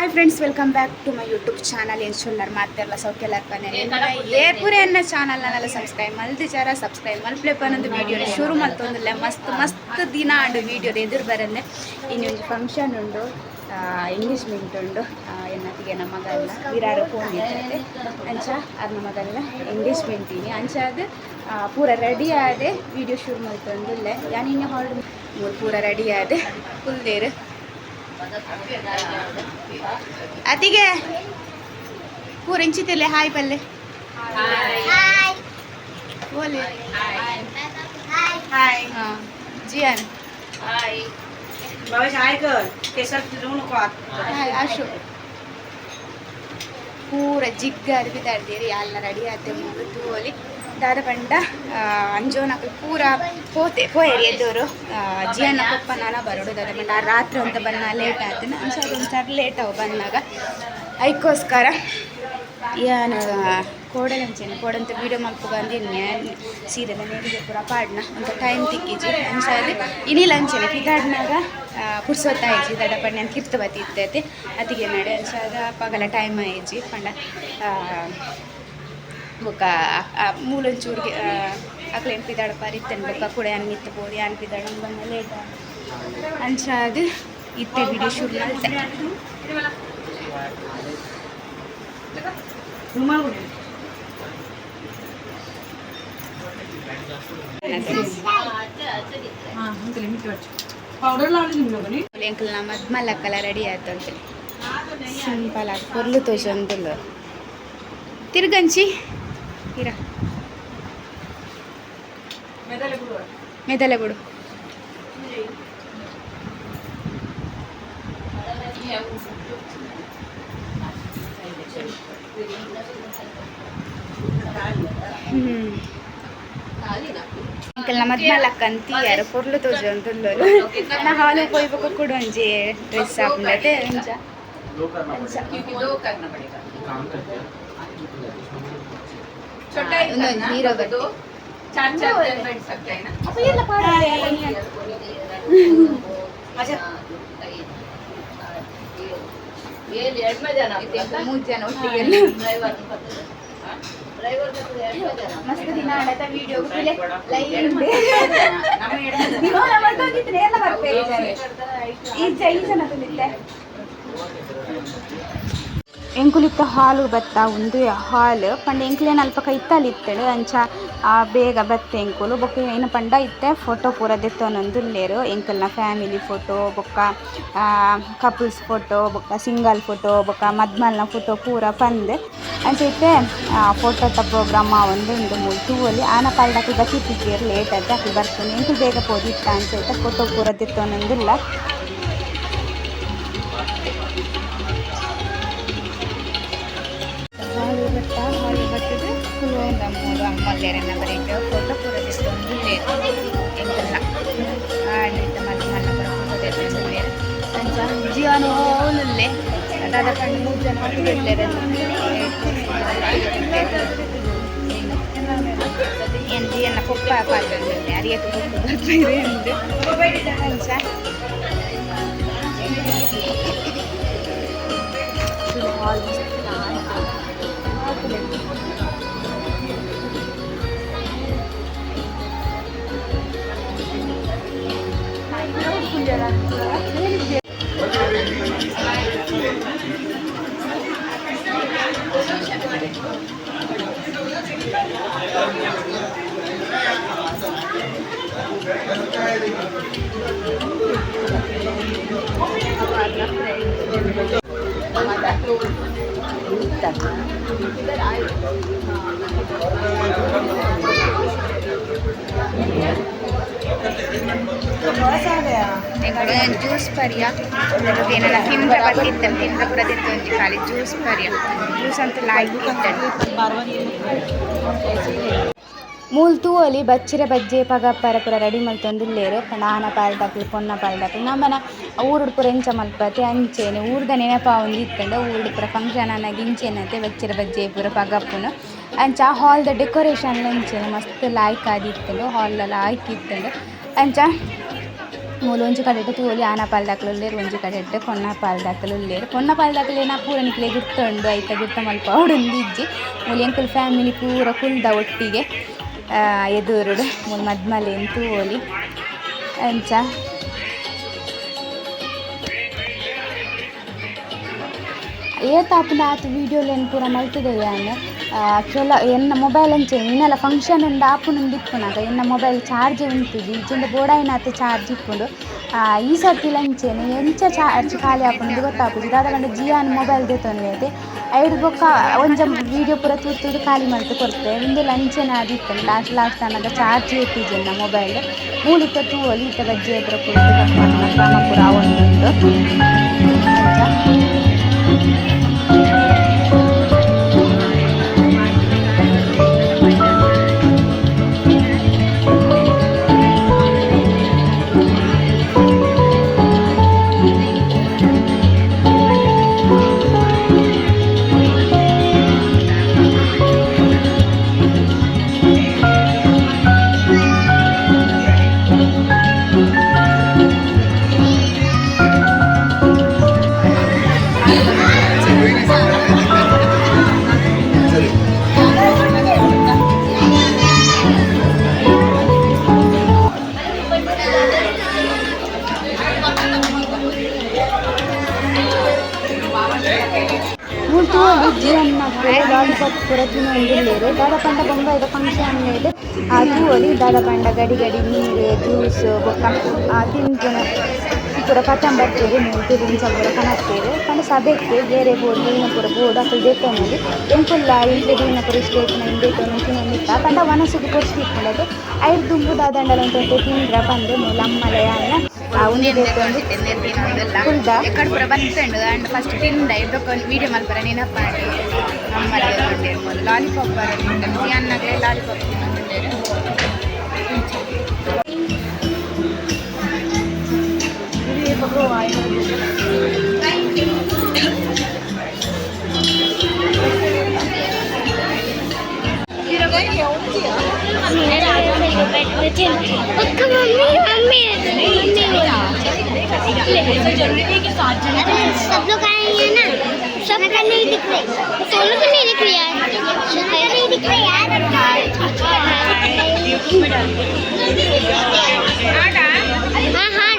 Hi friends, welcome back to my YouTube channel. ಎಂಚುಲ್ಲರ್ ಮಾತೆರ್ಲ? ಸೌಖ್ಯಲರ್ ಪನೆ. ಏಪುರೆ ಎನ್ನ channel ನಲ್ಲ subscribe ಮಲ್ದಿಜಾರ, subscribe ಮಲ್ಪ್ಲೆ ಪನೊಂದು video ಶುರು ಮಲ್ತೊಂದುಲ್ಲೆ. ಮಸ್ತ್ ಮಸ್ತ್ ದಿನ ಆಂಡ್ ವೀಡಿಯೋದ ಎದುರು ಬರಂದೆ. ಇನ್ನೊಂದು ಫಂಕ್ಷನ್ ಉಂಡು, ಎಂಗೇಜ್ಮೆಂಟ್ ಉಂಡು. ಎನ್ನತಿಗೆ ನಮ್ಮ ಮಗಲ್ಲ ವಿರಾರ ಫೋನ್ ಇರ್ತದೆ. ಅಂಚ ಅರ್ನ ಮಗಲ್ಲ ಎಂಗೇಜ್ಮೆಂಟ್ ಇನಿ. ಅಂಚ ಅದು ಪೂರ ರೆಡಿ ಆದೆ ವೀಡಿಯೋ ಶುರು ಮಲ್ತೊಂದುಲ್ಲೆ ಯಾನ್. ಇನ್ನು ಹಾಲ್ಡ್ ಮೂರು ಪೂರ ರೆಡಿ ಆದೆ ಕುಲ್ದೇರು. ಅತಿಗೆ ಪೂರ ಇಂಚಿತಿಲ್ಲೆ, ಹಾಯ್ ಪಲ್ಲೆ. ಬೋಲೆ. हाय. ಹಾಂ, ಜಿಯಾನ್. भावेश, हाय कर. केसर फिरवू नको आत. ಹಾಯ್ ಅಶೋಕ್. ಪೂರ ಜಿಗ್ಗಾರ್ ಬಿದಾಡ್ದೇರಿ. ಯಾಲ್ನ ರೆಡಿ ಆತೆ ಮೂಲು ತೂವೊಲಿ. ದಾದ ಪಂಡ, ಅಂಜೋನಕುಲು ಪೂರ ಪೋತೆ ಪೋಯೆರ್ ಎದ್ದೋರು. ಜಿಯನ್ನ ಪಪ್ಪ ನಾನ ಬರೋಡು. ದಾದ ಪಂಡ, ಆ ರಾತ್ರಿ ಅಂತ ಬನ್ನ ಲೇಟ್ ಆತನ. ಅಂಚ ಒಂದ್ಸಾರಿ ಲೇಟ್ ಅವು ಬಂದಾಗ. ಐಕ್ಕೋಸ್ಕರ ಯಾನ್ ಕೋಡಲಂಚೆನೆ ಕೋಡಂತ ವೀಡಿಯೋ ಮಲ್ಪುಗ ಅಂದಿನ್ನೆ. ಸೀರೆದ ನೆರಿಗೆ ಪೂರ ಪಾಡ್ನ ಅಂತ ಟೈಮ್ ತಿಕ್ಕಿಜಿ. ಅಂಚಾದ್ ಇನಿಲ ಅಂಚೆನೆ ಪಿದಾಡ್ನಾಗ ಪುರ್ಸೊತ್ತಾಯ್ಜಿ. ದಾದ ಪಂಡ, ನಾನು ಕಿರ್ತ ಬತ್ತಿತ್ತೈತೆ ಅತಿಗೆ ನಡೆ. ಅಂಚಾದ್ ಅಪ್ಪಗಲ ಟೈಮ್ ಆಯ್ಜಿ. ಪಂಡ ಬೊಕ್ಕ ಮೂಲೊಂಚೂರಿಗೆ ಅಕ್ಲೇನ್ ಪಿದಾಡ ಇತ್ತೇನೆ. ಬೊಕ್ಕ ಕೂಡ ಯಾನ್ ಮಿತ್ತ ಪೋದು ಯಾನ್ ಪಿದಾಡ ಬಂದ ಲೇಟ್. ಅಂಚಾದ್ ಇತ್ತೆ ವಿಡಿಯೋ ಶುರು ಮಲ್ತೆ. रुमाल कुठे? हां, पावडर लावली तुम्ही लोकांनी? ಎಂಕಲ್ನ ಮದ್ಮಲ್ಲಕ್ಕಲ ರೆಡಿ ಆಯ್ತು ಅಂತೇಳಿ ಸಿಂಪಲ್ ಆಗಿ ಪೊರ್ಲು ತೋಜೊಂದುಲ್ಲ. ತಿರ್ಗಂಚಿ ಇರ. ಮೆದಲೆ ಬಿಡು. ಎಂಕಲ್ನ ಮದ್ಮಲ್ಲಕ್ಕ ಅಂತೀಯಾರ ಪೊರ್ಲು ತೋಜೊಂದುಲ್ಲೋಲು. ನಾ ಹಾಲು ಪೋಯ್ಬೇಕು ಕೂಡ ಒಂಜಿ ಡ್ರೆಸ್ ಹಾಕೊಂಡೈತೆ ಅಂಚ. क्योंकि दो करना पड़ेगा, छोटा ही ಒಂದೊಂದು करना ಹೀರೋ. तो दो चार चार जन बैठ सकते हैं ना? अच्छा. ಮೂರು ಜನ ಒಟ್ಟಿಗೆ. ಮಸ್ತ್ ದಿನ ಆಡತ ವಿಡಿಯೋ ಲೈನ್ ಎಲ್ಲ ಬರ್ಪೇರು. ಈ ಜ ಈ ಜನ ತುಲಿತ್ತೆ. ಎಂಕುಲಿತ್ತ ಹಾಲು ಬತ್ತ. ಉಂದು ಹಾಲ್ ಪಂಡ ಎಂಕ್ಲೇನ ಅಲ್ಪ ಕೈತಲ್ ಇತ್ತಳು. ಅಂಚ ಬೇಗ ಬತ್ತೆ ಎಂಕುಲು. ಬೊಕ್ಕ ಏನು ಪಂಡ, ಇತ್ತೆ ಫೋಟೋ ಪೂರ ದೆತ್ತೊನೊಂದುಲ್ಲೆರ್. ಎಂಕಲ್ನ ಫ್ಯಾಮಿಲಿ ಫೋಟೋ, ಬೊಕ್ಕ ಕಪಲ್ಸ್ ಫೋಟೋ, ಬೊಕ್ಕ ಸಿಂಗಲ್ ಫೋಟೋ, ಬೊಕ್ಕ ಮದ್ಮಲ್ನ ಫೋಟೋ ಪೂರ ಪಂದ್. ಅಂಚ ಇತ್ತೆ ಫೋಟೋತ ಪ್ರೋಗ್ರಾಮ್ ಆವೊಂದುಂಡು. ಮೂಲು ತೂವೊಲಿ. ಆನ ಪಾಲ್ಡಕುಲು ಬತ್ತಿತ್ತಿಜೆರ್, ಲೇಟ್ ಆದ್ ಅಕುಲು ಬರ್ಪುನಿ. ಎಂಕುಲು ಬೇಗ ಪೋದಿತ್ತ. ಅಂಚ ಇತ್ತೆ ಫೋಟೋ ಪೂರ ದೆತ್ತೊನೊಂದುಲ್ಲ. ಹಾಲು ಬತ್ತ. ಹಾಲು ಬತ್ತದ ಕುಲೊಂದ ಮೂಲು ಅಮ್ಮಲ್ಲೇರೆನ ಬರೀಟ್ ಫೋಟೋ ಪೂರ ದೆತ್ತೊಂದುಲ್ಲೆರ್. ಎಂಕಲ್ನ ಆಂಡ್ ಮಲ್ಲ ಮಲ್ಲ ಪೂರ ಫೋಟೋ ದೆತ್ತೊಂದುಲ್ಲೆರ್. ಅಂಚ ಜಿಯಾನ್ ಓಲುಲ್ಲೆ. ದಾದ ಪಂಡ, ಮೂರು ಜನ ಒಟ್ಟಿಗೆ ಉಲ್ಲೆರ್. ಏನ್ ಜಿಯನ್ನ ಪೊಪ್ಪ ಪಾತೊಂದುಲ್ಲೆ. ಅರಿಯಕ್ ಪೊಪ್ಪ ಬರ್ಪೆರ್ ಅಂದ್. ಅಂಚ ಹಾಲ್ ಮಸ್ತ್. ಜ್ಯೂಸ್ ಪರ್ಯ ಏನಲ್ಲ ತಿಂದ್ರ ಬತ್ತಿತ್ತ. ತಿಂದ್ರ ಪೂರ ಒಂಜಿ ಖಾಲಿ ಜ್ಯೂಸ್ ಪರ್ಯ. ಜ್ಯೂಸ್ ಅಂತ ಲಾಯ್ಕ್ ಇತ್ತಂಡು. ಮೂಲು ತೂವೊಲಿ, ಬಚ್ಚಿರೆ ಬಜ್ಜೆ ಪಗಪ್ಪರ ಪೂರ ರೆಡಿ ಮಲ್ತೊಂದುಲ್ಲೆರ್. ಪಂಡ ಆನ ಪಾಲ್ದಕ್ಲು ಪೊನ್ನ ಪಾಲ್ದಕ್ಲು ನಮನ ಊರುಡು ಪೂರ ಎಂಚ ಮಲ್ಪತೆ ಅಂಚೆನೆ. ಊರ್ದ ನೆನಪಾವೊಂದು ಇತ್ತುಂಡು. ಊರುಡು ಪೂರ ಫಂಕ್ಷನ್ ಆನಗ ಇಂಚೆನತೆ ಬಚ್ಚಿರೆ ಬಜ್ಜೆ ಪೂರ ಪಗಪ್ಪುನು. ಅಂಚ ಹಾಲ್ದ ಡೆಕೋರೇಷನ್ ಅಂಚೆನೆ ಮಸ್ತ್ ಲಾಯ್ಕ್ ಆದಿತ್ತುಂಡು. ಹಾಲ್ ಲಾಯ್ಕ್ ಇತ್ತುಂಡು. ಅಂಚ ಮೂಲು ಒಂಜಿ ಕಡೆಟ್ ತೂವೊಲಿ ಆನ ಪಾಲ್ದಕುಲು ಉಲ್ಲೆರ್ ಒಂಜಿ ಕಡೆಟ್ ಪೊನ್ನ ಪಾಲ್ದಕುಲು ಉಲ್ಲೆರ್ ಪೊನ್ನ ಪಾಲ್ದಕುಲೆನ ಪೂರ ನಿಕ್ಲೆ ಗುರ್ತುಂಡು ಐತ ಗುರ್ತ ಮಲ್ಪಾವೊಡೊಂದು ಇಜ್ಜಿ ಮೂಲು ಎಂಕುಲು ಫ್ಯಾಮಿಲಿ ಪೂರ ಕುಲ್ದ ಒಟ್ಟಿಗೆ ಎದುರುಡು ಮೂಲು ಮದ್ಮಲೆನ್ ತೂವೊಲಿ ಅಂಚ ಏತಾಪುಂಡ ಆತ್ ವೀಡಿಯೋಲೆನ್ ಪೂರ ಮಲ್ತುದೆ ಯಾನ್ ಕೆಲ ಎನ್ನ ಮೊಬೈಲ್ ಅಂಚೆ ಇನ್ನೆಲ್ಲ ಫಂಕ್ಷನ್ ಉಂಡು ಆಪುಂಡು ಇಪ್ಪುನಗ ಎನ್ನ ಮೊಬೈಲ್ ಚಾರ್ಜ್ ಉಂತುಜಿ ಇಜ್ಜಿಂಡ ಬೋಡಾಯಿನಾತ್ ಚಾರ್ಜ್ ಇಪ್ಪುಂಡು ಈ ಸರ್ತಿಲ ಅಂಚೆನೆ ಎಂಚ ಚಾರ್ಜ್ ಖಾಲಿ ಆಪುಂಡು ಗೊತ್ತಾಪುಜಿ ದಾದ ಪಂಡ ಜಿಯಾನ್ ಮೊಬೈಲ್ ದೆತೊನುವೆತೆ ಐಡ್ ಬೊಕ್ಕ ಒಂಜ ವೀಡಿಯೋ ಪೂರ ತೂದು ತೂದು ಖಾಲಿ ಮಲ್ತ್ ಕೊರ್ಪೆ ಉಂದೆಲ ಅಂಚೆನೆ ಆದಿತ್ತುಂಡು ಲಾಸ್ಟ್ ಲಾಸ್ಟ್ ಆನಗ ಚಾರ್ಜ್ ಇತ್ತಿಜಿ ಎನ್ನ ಮೊಬೈಲ್ ಮೂಲು ಇತ್ತೆ ತೂವೊಲಿ ಇತ್ತೆ ಬಜ್ಜಿ ಎದುರು ಕುಲ್ದು ಕ್ರಮ ಪೂರ ಆವೊಂದುಂಡು ಅಂಚ. ಮೂಲು ತೂವೊಲಿ ಜಿಯನ್ನ ಪೂರ ಲಾಲಿಪಾಪ್ ಪೂರ ತಿನೊಂದುಲ್ಲೆರ್ ದಾದ ಪಂಡ ಬೊಂಬೈದ ಫಂಕ್ಷನ್ ಲೆಡ್ ತೂವೊಲಿ ದಾದ ಪಂಡ ಗಡಿ ಗಡಿ ನೀರು ಜ್ಯೂಸ್ ಬೊಕ್ಕ ತಿನ್ಪುನ ಪೂರ ಪತೊಂದು ಬರ್ಪೆರ್ ಮೂಲು ಇಂಚ ಪೂರ ಕನಪೆರ್ ಪಂಡ ಸಭೆಕ್ ಏರೆ ಬೋಡು ದೀನ ಪೂರ ಬೋಡು ಅಕುಲು ದೆತೊನೊಲಿ ಎಂಕುಲ್ಲ ಎಂಕ್ಲೆ ದೀನ ಪೂರ ಇಷ್ಟ ಇಪ್ಪುನ ಇಂದೆತೊನು ತಿನೊಂದಿತ್ತ ಪಂಡ ವನಸುಗು ಪೊರ್ತು ಇಪ್ಪುಂಡತೆ ಐಡ್ ದುಂಬು ದಾದಂಡಲ ಒಂತೆ ಒಂತೆ ತಿಂದ್ರ ಪಂದ್ ಮೂಲು ಅಮ್ಮಲೆ ಯಾನ್ಲ ಉಂದು ದೆತೊಂದು ಕುಲ್ದ. ಎಕ್ಕಡ್ ಪೂರ ಬತ್ತುಂಡು ಅಂಡ್ ಫಸ್ಟ್ ತಿಂದ ಬೊಕ್ಕ ಒಂಜಿ ವೀಡಿಯೋ ಮಲ್ಪರ ನೆನಪಾಂಡ್ ಅಮ್ಮಲೆ ಮೂಲು ಲಾಲಿಪಾಪ್ ಬರೊಂದುಂಡು ಜಿಯನ್ನಗ್ಲೆ ಲಾಲಿಪಾಪ್ ತಿನೊಂದುಲ್ಲೆರ್. मम्मी मम्मी सब लोग आएंगे ना। सब का नहीं दिख रहे, सोनू को नहीं दिख रही यार, सोनू का नहीं दिख रहे यार। हाँ हाँ,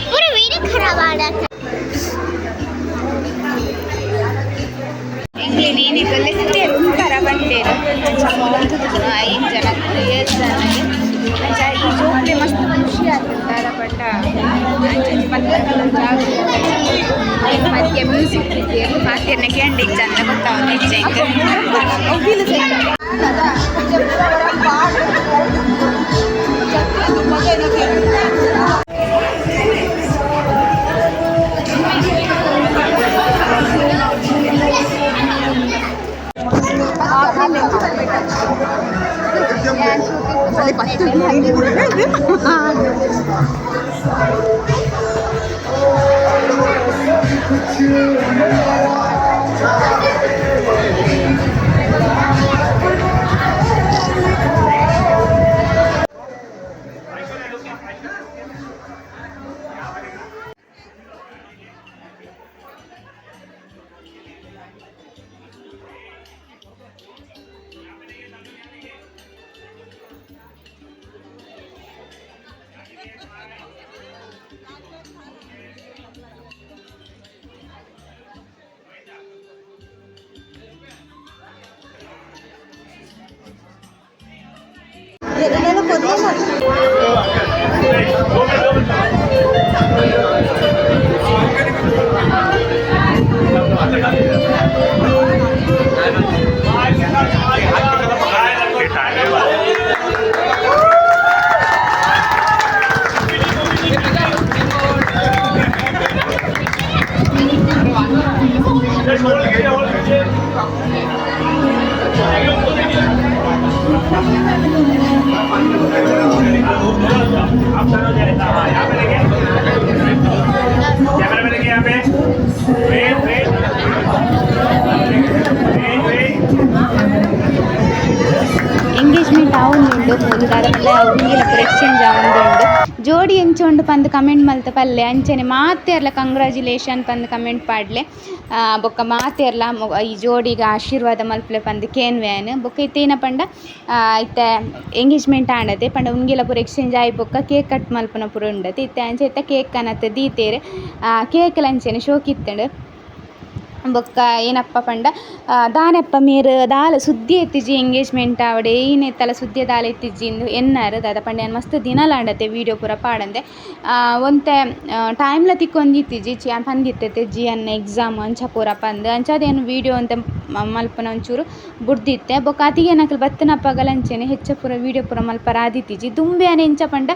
पूरा वीडियो खराब आ रहा था। ಎಂಕ್ಲೆ ನೇನಿಗ್ ಲೆತ್ತೆರ್ ಉಂತರ ಬಂಟೆರ್ ಅಂಚ ಮೂಲು ಉಂತುದುನು 5 ಜನ 7 ಜನ ಅಂಚ ಈ ಜೋಕ್ಲೆ ಮಸ್ತ್ ಖುಷಿ ಆತುಂಡು ದಾದ ಪಂಡ ಅಂಚ ಜಾಗ ಮಧ್ಯ ಮ್ಯೂಸಿಕ್ ಇತ್ತೆರ್ ಪಾತೆರ್ನ ಕೇಂಡ ಇಜ್ಜಂಡ ಗೊತ್ತಾವೊಂದಿಜ್ಜಿ ಎಂಕ್. ಎಂಗೇಜ್ಮೆಂಟ್ ಆವೊಂದುಂಡು ಮೂಲು ದಾದ ಪಂಡ ಉಂಗಿಲ ಪೂರ ಎಕ್ಸ್ಚೇಂಜ್ ಆವೊಂದುಂಡು. ಜೋಡಿ ಎಂಚ ಉಂಡು ಪಂದ್ ಕಮೆಂಟ್ ಮಲ್ತ ಪಲ್ಲೆ ಅಂಚನೆ ಮಾತೆರ್ಲ ಕಂಗ್ರ್ಯಾಚುಲೇಷನ್ ಪಂದ್ ಕಮೆಂಟ್ ಪಾಡ್ಲೆ. ಬೊಕ್ಕ ಮಾತೆರ್ಲ ಈ ಜೋಡಿಗ್ ಆಶೀರ್ವಾದ ಮಲ್ಪುಲೆ ಪಂದ್ ಕೇನ್ವೆನ್. ಬೊಕ್ಕ ಇತ್ತೆ ಏನ ಪಂಡ ಇತ್ತೆ ಎಂಗೇಜ್ಮೆಂಟ್ ಆಂಡತೆ ಪಂಡ ಉಂಗಿಲ ಪೂರ ಎಕ್ಸ್ಚೇಂಜ್ ಆಯಿ ಬೊಕ್ಕ ಕೇಕ್ ಕಟ್ ಮಲ್ಪುನ ಪೂರ ಉಂಡತೆ. ಇತ್ತೆ ಅಂಚ ಇತ್ತೆ ಕೇಕ್ ಕನತ್ ದೀತೆರ್. ಕೇಕ್ ಲ ಅಂಚನೆ ಶೋಕು ಇತ್ತ್ಂಡ್. ಬೊಕ್ಕ ಏನಪ್ಪ ಪಂಡ ದಾನೆಪ್ಪ ಮೇರ್ ದಾಲ ಸುದ್ದಿ ಇತ್ತಿಜಿ ಎಂಗೇಜ್ಮೆಂಟ್ ಆವಡ್ ಏನೇತಲ ಸುದ್ದಿ ದಾಲ ಇತ್ತಿಜಿ ಇಂದು ಎನ್ನಾರ್. ದಾದ ಪಂಡ ಯಾನ್ ಮಸ್ತ್ ದಿನಲ ಆಂಡತೆ ವೀಡಿಯೋ ಪೂರ ಪಾಡಂದೆ. ಒಂತೆ ಟೈಮ್ಲ ತಿಕ್ಕೊಂದಿತ್ತಿಜಿ ಯಾನ್ ಪಂದಿತ್ತೆ ಜಿಎನ್ ಎಕ್ಸಾಮ್ ಅಂಚ ಪೂರ ಪಂದ್. ಅಂಚಾದ್ ಯಾನ್ ವೀಡಿಯೋ ಒಂತೆ ಮಲ್ಪುನ ಒಂಚೂರು ಬುಡ್ದಿತ್ತೆ. ಬೊಕ್ಕ ಅತಿಗೆನಕುಲು ಬತ್ತಿನಪಗಲ ಅಂಚನೆ ಹೆಚ್ಚ ಪೂರ ವೀಡಿಯೋ ಪೂರ ಮಲ್ಪರ ಆದಿತ್ತಿಜಿ. ದುಂಬೆ ಯಾನ್ ಎಂಚ ಪಂಡ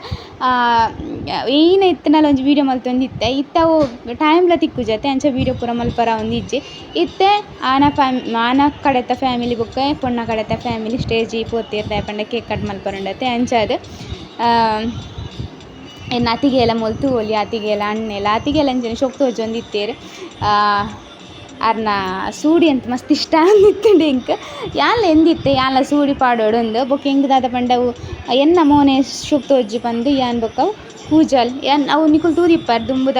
ಏನ ಇತ್ತ್ಂಡಲ ಒಂಜಿ ವೀಡಿಯೋ ಮಲ್ತೊಂದಿತ್ತೆ. ಇತ್ತೆ ಅವು ಟೈಮ್ಲ ತಿಕ್ಕುಜತೆ ಅಂಚ ವೀಡಿಯೋ ಪೂರ ಮಲ್ಪರ ಆವೊಂದಿಜ್ಜಿ. ಇತ್ತೆ ಆನ ಆನ ಕಡೆತ ಫ್ಯಾಮಿಲಿ ಬೊಕ್ಕ ಪೊಣ್ಣ ಕಡೆತ ಫ್ಯಾಮಿಲಿ ಸ್ಟೇಜ್ ಪೋತೆರ್ ದಾಯೆ ಪಂಡ ಕೇಕ್ ಕಟ್ ಮಲ್ಪರುಂಡತೆ. ಅಂಚಾದ್ ಎನ್ನ ಅತ್ತಿಗೆಲ ಮೂಲು ತೂವೊಲಿ, ಅತ್ತಿಗೆಲ ಅಣ್ಣೆಲ ಅತ್ತಿಗೆಲ ಅಂಚನೆ ಶೋಕು ತೋಜೊಂದಿತ್ತೆರ್. ಅರ್ನ ಸೂಡಿ ಅಂತ್ ಮಸ್ತ್ ಇಷ್ಟ ಆಂದಿತ್ತುಂಡು ಎಂಕ್. ಯಾನ್ಲ ಎಂದಿತ್ತೆ ಯಾನ್ಲ ಸೂಡಿ ಪಾಡೊಡು ಬೊಕ್ಕ ಎಂಕ್ ದಾದ ಪಂಡ ಅವು ಎನ್ನ ಮೋನೆ ಶೋಕು ತೋಜು ಪಂದ್ ಯಾನ್ ಬೊಕ್ಕ ಅವು ಕೂಜಲ್ ಯಾನ್ ಅವು ನಿಕುಲು ತೂದಿಪ್ಪರ್ ದುಂಬುದ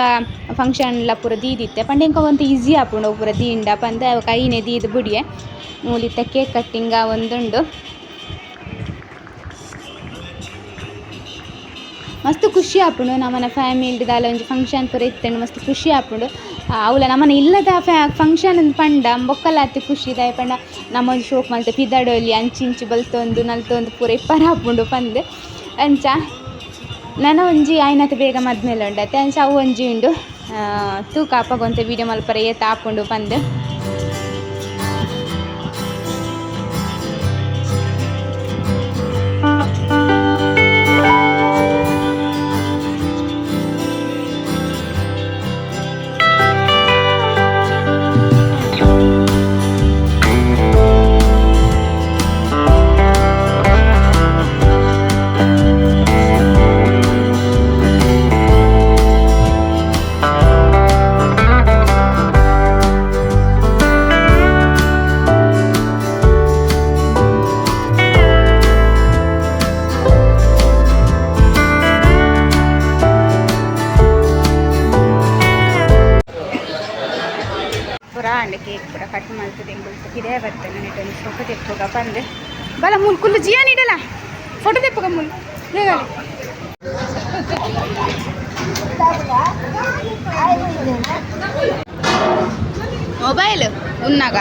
ಫಂಕ್ಷನ್ ಲ ಪೂರ ದೀದಿತ್ತೆ. ಪಂಡ ಎಂಕ್ ಅವು ಒಂತೆ ಈಸಿ ಆಪುಂಡು ಅವು ಪೂರ ದೀಂಡ ಪಂದ್ ಅವು ಐನೆ ದೀದ್ ಬುಡಿಯೆ. ಮೂಲು ಇತ್ತೆ ಕೇಕ್ ಕಟ್ಟಿಂಗ್ ಆವೊಂದುಂಡು. ಮಸ್ತ್ ಖುಷಿ ಆಪುಂಡು ನಮನ ಫ್ಯಾಮಿಲಿ ದಾಲ ಒಂಜಿ ಫಂಕ್ಷನ್ ಪೂರ ಇತ್ತ್ಂಡ ಮಸ್ತ್ ಖುಷಿ ಆಪುಂಡು. ಅವ್ಲ ನಮನ ಇಲ್ಲದ ಫಂಕ್ಷನ್ ಪಂಡ ಬೊಕ್ಕಲ ಆತ್ ಖುಷಿ. ದಾಯೆ ಪಂಡ ನಮ ಒಂಜಿ ಶೋಕು ಮಲ್ತ್ ಪಿದಡೊಲಿ ಅಂಚಿ ಇಂಚಿ ಬಲ್ತೊಂದು ನಲ್ತೊಂದು ಪೂರ ಇಪ್ಪರ ಆಪುಂಡು ಪಂದ್. ಅಂಚ ನನ ಒಂಜಿ ಆಯಿನಾತ್ ಬೇಗ ಮದ್ಮೆಲ ಉಂಡತೆ ಅಂಚ ಅವು ಒಂಜಿ ಉಂಡು. ತೂಕ ಅಪಗ ಒಂತೆ ವೀಡಿಯೋ ಮಲ್ಪರೆ ಏತ್ ಆಪುಂಡು ಪಂದ್. ಪೂರ ಆಂಡ್ ಕೇಕ್ ಪೂರ ಕಟ್ ಮಲ್ತುದು ಎಂಕುಲು ಪಿದಯ ಬರ್ತೇನೆ ನೆಟ್ ಒಂಜಿ ಫೋಟೋ ದೆಪ್ಪುಗ ಪಂದ್. ಬಲ ಮೂಲು ಕುಲ್ಲು ಜಿಯಾನ್ ಇಡಲ ಫೋಟೋ ದೆಪ್ಪುಗ ಮೂಲು ಬೇಗನೆ. ಮೊಬೈಲ್ ಉನ್ನಾಗ.